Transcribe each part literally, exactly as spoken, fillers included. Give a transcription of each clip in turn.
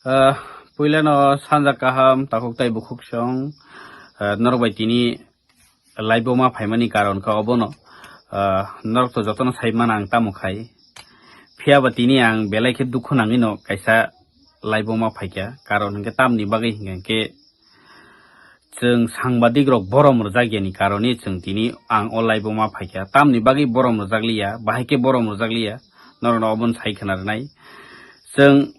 Ah, puilano sanja kaham, takhuk tai bukhuk song, ah, norok bai tini live-o ma phaimani karon kha obono. Ah, norok to jotono sai mano ang tamo khai. Phiya ba tini ang belai khe dukhu nangwi no kaisa live-o ma phaikha. Karon hwnkhe tamni bagwi hwnkhe chwng sangbadik rok borom rwjak yani karoni chwng tini ang o live-o ma phaikha. Tamni bagwi borom rwjak liya, bahai khe borom rwjak liya, norokno obono sai khna rwnai. Chwng,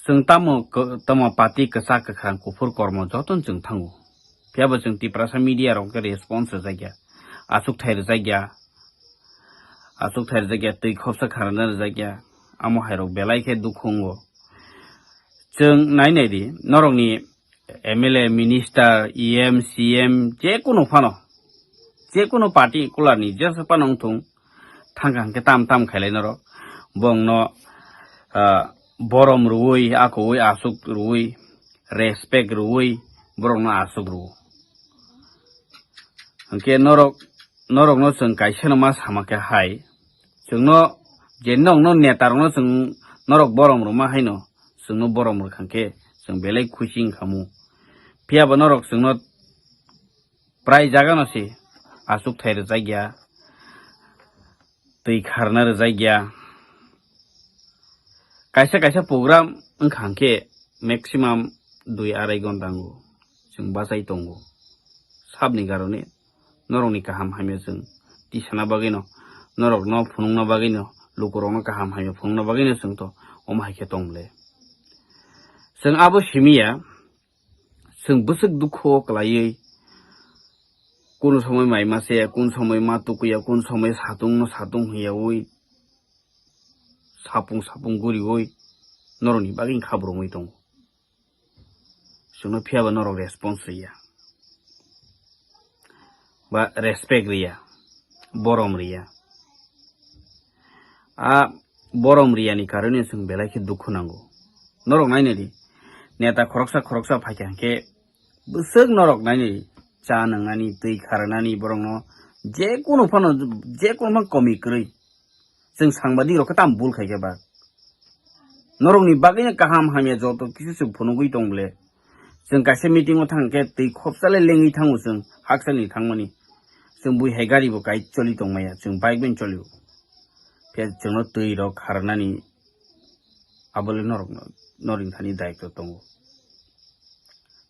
chwng tamo kw-, tamo party kwchak kwkhrang kuphur kormo jotono chwng thango. Phiya bo chwng Tiprasa media rok khe response rwjak ya, aswk thai rwjak ya, aswk thai rwjak ya, twi khopsa kharana rwjak ya, amo hai rok belai khe dukhu wngo. Chwng nai nai di, norokni M L A, minister, E M, C M, je kunu phano, je kunu party kularni jesa phano wngthung, thangkha hwnkhe tam tam khailai norok. Bongno, ah, borom rwui, akoui aswk rwui, respect rwui, borokno aswk rwo. Hwnkhe norok, norokno chwng kaisano ma sama khe hai, chwngno je nokno neta rokno chwng norok borom rwma haino chwngno borom rwkha khe chwng belai khusi wngkha mu. Phiya bo norok chwngno prai jagano se aswk thai rwjak ya, twi kharna rwjak ya. Kaisa kaisa program wngkha hwnkhe maximum dui arai ghonta wngo, chwng bachai tongo. Sabni karone norokni kaham hamya chwng tisana bagwino, norokno phunukna bagwino, lukurokno kaham hamya phunukna bagwino chwng to omo hai khe tong le. Chwng abo simi ya, chwng bwswk dukhu o kwlaiwi, kunu somoi mai ma se, kunu somoi ma tukuya, kunu somoi satung no satung hwnyaui, sapung sapung guriui norokni bagwi kha brumui tongo. Chwngno phiya ba norok response rwya, ba respect rwya, borom rwya. A borom riyani karone chwng belai khe dukhu nango. Norok nainai di, neta khoroksa khoroksa phaikha hwnkhe bwswk norok nainai di, cha nwngnani, twi kharnani borokno je kunu phano, je kunu phano komi kwrwi. Chwng sangbadik rok khe tamo bul khaikhe ba? Norokni bagwino kaham hamya joto kisu chwng phunugwi tong ble. Chwng kaisa meeting o thang khe twi khopsa le lengwi thango chwng, hakchal ni thangmani. Chwng bui hai gari bo kai choli tong maya, chwng bike bai choli o. Phiya chwngno twi rok kharnani abo le norok, norok thani daitw tongo.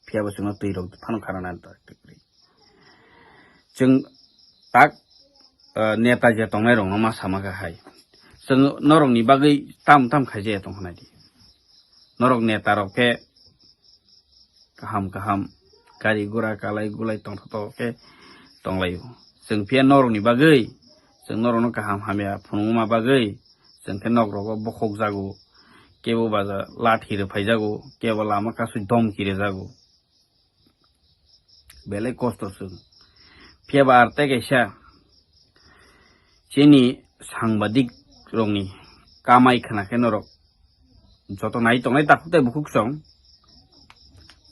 Phiya bo chwngno twi rok phano kharnani daitw kwrwi. Chwng tak, eh, neta je tongnai rokno ma sama kha hai. Chwng norokni bagwi tam tam khaijaya tong kha nai di. Norok neta rok khe kaham kaham gari gura kalai gulai tongthotok khe tonglaio. Chwng phiya norokni bagwi, chwng norokno kaham hamya phunukma bagwi, chwng khe nok rogo bokhok jago, kebo baja lathi rwphai jago, kebo lama kasui domki rwjago. Belai kosto chwng. Phiya ba ar tei kaisa chini sangbadik rokni kamai khna khe norok joto nai tongnai takhuk tei bukhuk song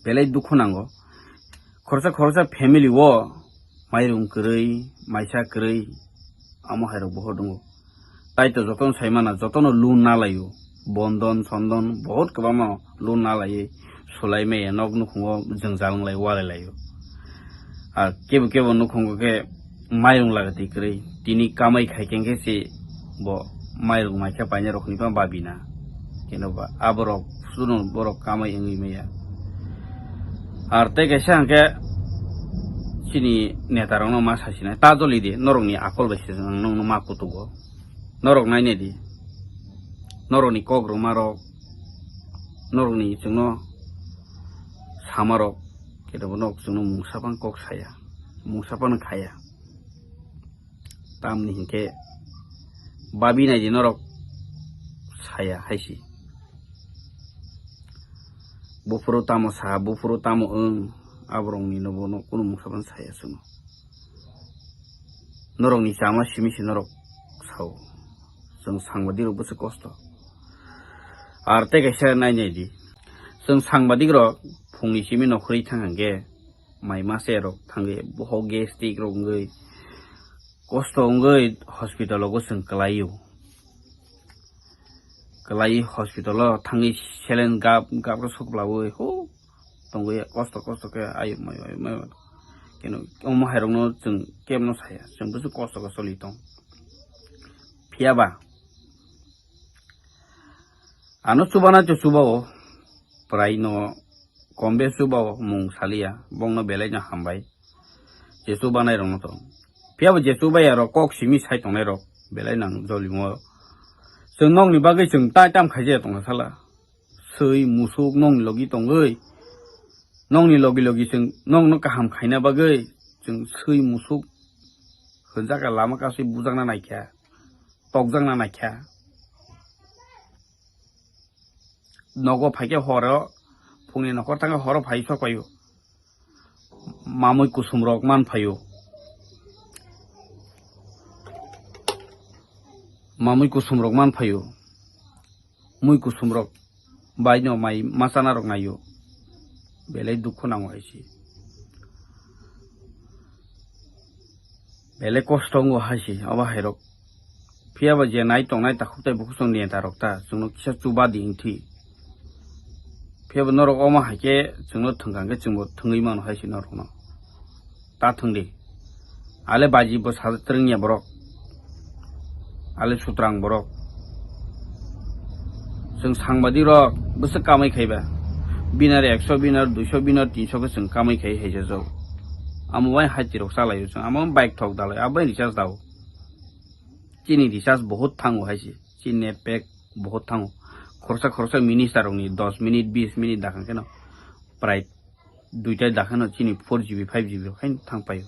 belai dukhu nango. Khoroksa khoroksa family o mairung kwrwi, maisa kwrwi, amo hai rok bohor tongo. Tai to jotono sai mana, jotono loan na laio. Bondon, sondon, bahut kwbangma loan na laiwi sulai maya, nok nukhungo jwngjal wnglai walai laio. Ar kebo kebo nukhungo khe mairung lagati kwrwi. Tini kamai khai khe se bo mairung mai khe paina rok hwnwi phano babi na. Keno ba aborok suno borok kamai wngwi maya. Ar tei kaisa hwnkhe chini neta rokno ma sasinai, ta joli di, norokni akol bai se ang nokno ma kutugo. Norok nainai di. Norokni kok rwma rok, norokni chwngno sama rok, khe bo norok chwngno mungsa phano kok saya, mungsa phano khaya. Tamni hinkhe babi nai di norok saya hai si. Buphuru tamo sa, buphuru tamo wng, aborokni no bono kunu mungsa phano saya chwngno. Norokni chama simi se norok sao. Chwng sangbadik rok bwswk kosto. Ar tei kaisa nainai di. Chwng sangbadik rok phungni simi nokhorwi thang hwnkhe mai mase rok thangwi bohok gastric rok wngwi kosto wngwi hospital o bo chwng kwlaio. Kwlai hospital o thangwi saline gap gap rw suk lawi hu tongwi kosto kosto khe ayuk mayu ayuk mayu. Keno omo hai rokno chwng kebo no saya, chwng bwswk kosto kosto li tong. Phiya ba ano chubanai to chuba o, prai no kom bes chuba o mung saliya, bongno belai no hambai. Je chubanai rokno to. Phiya bo je chubaya rok kok simi sai tongnai rok belai nang jolimo. Chwng nokni bagwi chwng tai tam khaijaya tongkha sala. Swi musuk nokni logi tongwi, nokni logi logi chwng nokno kaham khaina bagwi chwng swi musuk hwnjak lama kasui bujakna naikha, tokjakna naikha. Nogo phaikhe horo, phungni nokhor thangkhe horo phai sok paio. Mamui kusum rok man phaio. Mamui kusum rok man phaio. Mui kusum rok bai no mai machana rok naio. Belai dukhu nango hai se. Belai kosto wngo hai se obo hai rok. Phiya ba je nai tongnai takhuk tai bukhuk song neta rok ta chwngno kisa chuba di wngthi. Phiya ba norok omo hai khe chwngno thwngkha hwnkhe chwngbo thwngwi mano hai se norokno. Ta thwng di. Ale baji bo sa twrwngya borok. Ale sutrang borok. Chwng sangbadik rok bwswk kamai khaiba. Binar ekso, binar duiso, binar tinso khe chwng kamai khai hai se jok. Amo bai hai tirok chalaio chwng. Amo bike thok dalai, abo bai recharge dao. Chini recharge bohut thango hai se. Chini net pack bohut thango. Khoroksa khoroksa minister rokni dos minute, bis minute dakhang kheno prai duita dakhano chini four G B, five G B khai thang paio.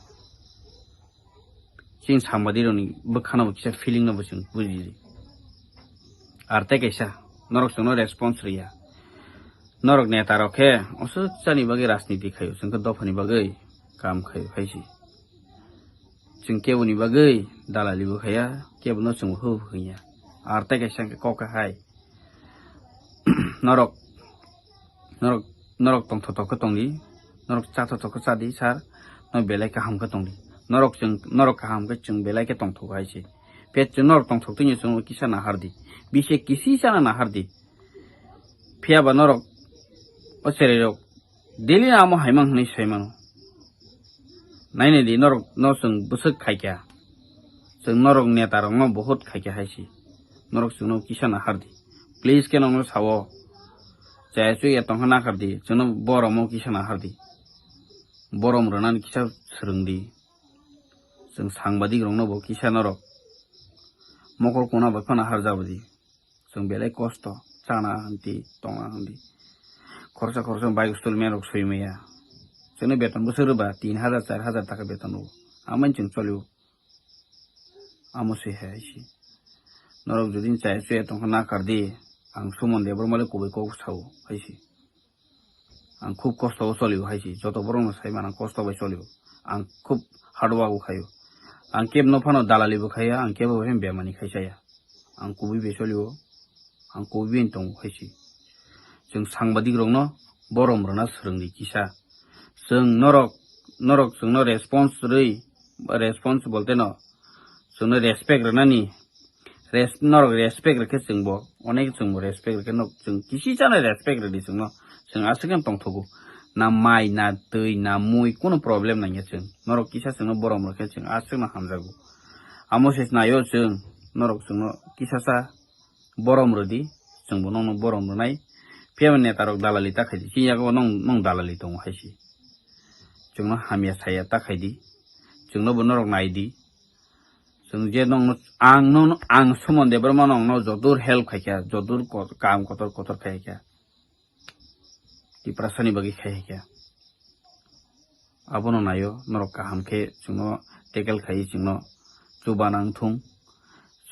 Chini sangbadik rokni bwkhano bo kisa feeling no bo chwng buji di. Ar tei kaisa norok chwngno response rwya. Norok neta rok khe oswk chani bagwi rajniti khaio, chwng khe dophani bagwi kam khaio hai se. Chwng keboni bagwi dalali bo khaiya, kebono chwng hub hwnya. Ar tei kaisa hwnkhe kok khe hai. Norok, norok, norok tongthok thok khe tongdi, norok chathok thok khe chadi sir, norok belai kaham khe tongdi. Norok chwng, norok kaham khe chwng belai khe tongthogo hai se. Phiya chwng norok tongthok twi chwng kisa nahar di. Bise kisi chana nahar di. Phiya ba norok o cherai rok daily amo haimang hwnwi sai mano. Nainai di norok no chwng bwswk khaikha. Chwng norok neta rokno bohut khaikha hai se. Norok chwngno kisa nahar di. Please khe nokno sao. Chaya chuya tongkha nakhar di. Chwngno borom o kisa nahar di. Borom rwnani kisa swrwng di. Chwng sangbadik rokno bo kisa norok mokol kona bai phano harjabo di. Chwng belai kosto, chana hwnti, tongna hwnti. Khoroksa khoroksa bike stolmani rok soi maya. Chwngno beton bwswk rwba tin hajar, char hajar taka beton rwo. Amani chwng cholio. Amo se hai se. Norok jodi chaya chuya tongkha nakhar di, ang Suman Debbarma le kubui kok sao hai se. Ang khub kosto o cholio hai se, joto borok no sai mano ang kosto bai cholio. Ang khub hard work o khaio. Ang kebo no phano dalali bo khaiya, ang kebo bai bemani khai chaya. Ang kubui bai cholio, ang kubui bai tongo hai se. Chwng sangbadik rok no borom rwna swrwng di kisa. Chwng norok, norok chwngno response rwi, response bolte no chwngno respect rwnani, res-, norok respect rwkhe chwngbo, onek chwngbo respect rwkhe nok chwng kisi chana respect rwdi chwngno, chwng aswk khe tongthogo. Na mai, na twi, na mui, kunu problem nangya chwng. Norok kisa chwngno borom rwkhe chwng aswkno hamjago. Amo se naio chwng, norok chwngno kisa sa borom rwdi, chwngbo nokno borom rwnai. Phiya ba neta rok dalali ta khaidi, chini yago nong, nong dalali tongo hai se. Chwngno hamya saya ta khaidi, chwngno bo norok naidi. Chwng je nokno, ang nokno, ang Suman Debbarma nokno jodur help khaikha, jodur ko-, kam kotor kotor khaikha. Tiprasani bagwi khai hai khe. Abono naio, norok kaham khe chwngno tackle khai chwngno chuba nang thung.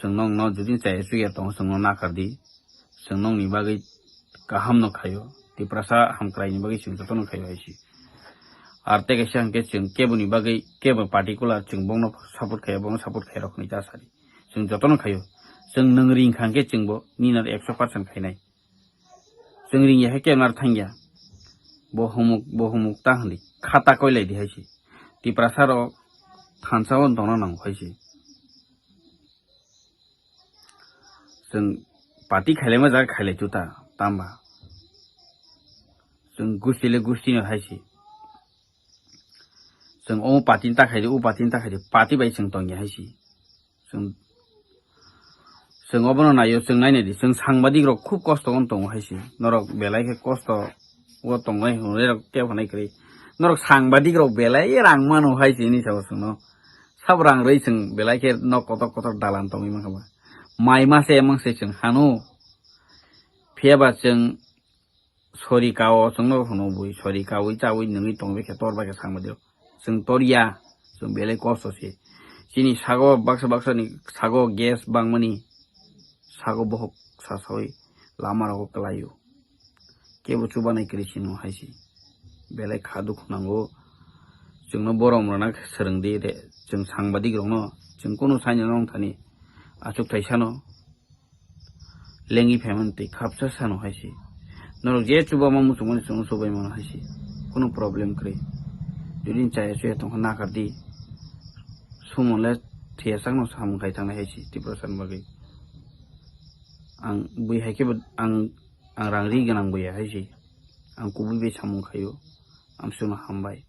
Chwng nokno jodi chaya chuya tongo chwngno nakhar di. Chwng nokni bagwi kaham no khaio. Tiprasa hamkrai ni bagwi chwng jotono khaio hai se. Ar tei kaisa hwnkhe chwng keboni bagwi kebo particular chwng bongno support khaiya, bongno support khairok hwnwi ta sadi. Chwng jotono khaio. Chwng nwng ring kha hwnkhe chwngbo nini ekso percent khainai. Chwng ringya khe kebo nar thangya. Bo humuk, bo humuk ta hwnwi khata koilai di hai se. Tiprasa rok thansa o tongna nango hai se. Chwng Party khailaima jaga khailai tuta, tamba. Chwng gusti le gusti no hai si. Chwng o party ni ta khai di, o party ni ta khai di, party bai chwng tongya hai si. Chwng, chwng obono naio, chwng naina di, chwng sangbadik rok khub kosto o tongo hai si. Norok belai khe kosto o tongo hai hwnwi rok tei hwnai kwrwi. Norok sangbadik rok belai rang mano hai si hwnwi sabo chwngno. Sabo rang rwi chwng belai khe nok kotor kotor dalan tongwi mankha ba. Mai mase emang se chwng hano. Phiya ba chwng sori kao chwngno hwno bui, sori kaui chaui nungwi tongwi khe tor bai khe sangbadik rok. Chwng tor ya, chwng belai kosto se. Chini sago baksa baksa ni sago gas bangmani sago bohok sasaui lama rogo kwlaio. Kebo chubanai kwrwi sino hai si. Belai kha dukhu nango. Chwngno borom rwna swrwng di de. Chwng sangbadik rokno, chwng kunu saino nong thani. Achuk thaisano. Lengwi phaimani tei khapsa sano hai si. Norok je chubama muchungmani chwngno chubai mano hai si. Kunu problem kwrwi. Jodi chaya chuya tongkha nakar di. Sumonle thwiya sakno samung khai thangnai hai si Tiprasani bagwi. Ang bui hai khe bo ang, ang rang ri gwnang bui ya hai si. Ang kubui bai samung khaio. Amsukno hambai.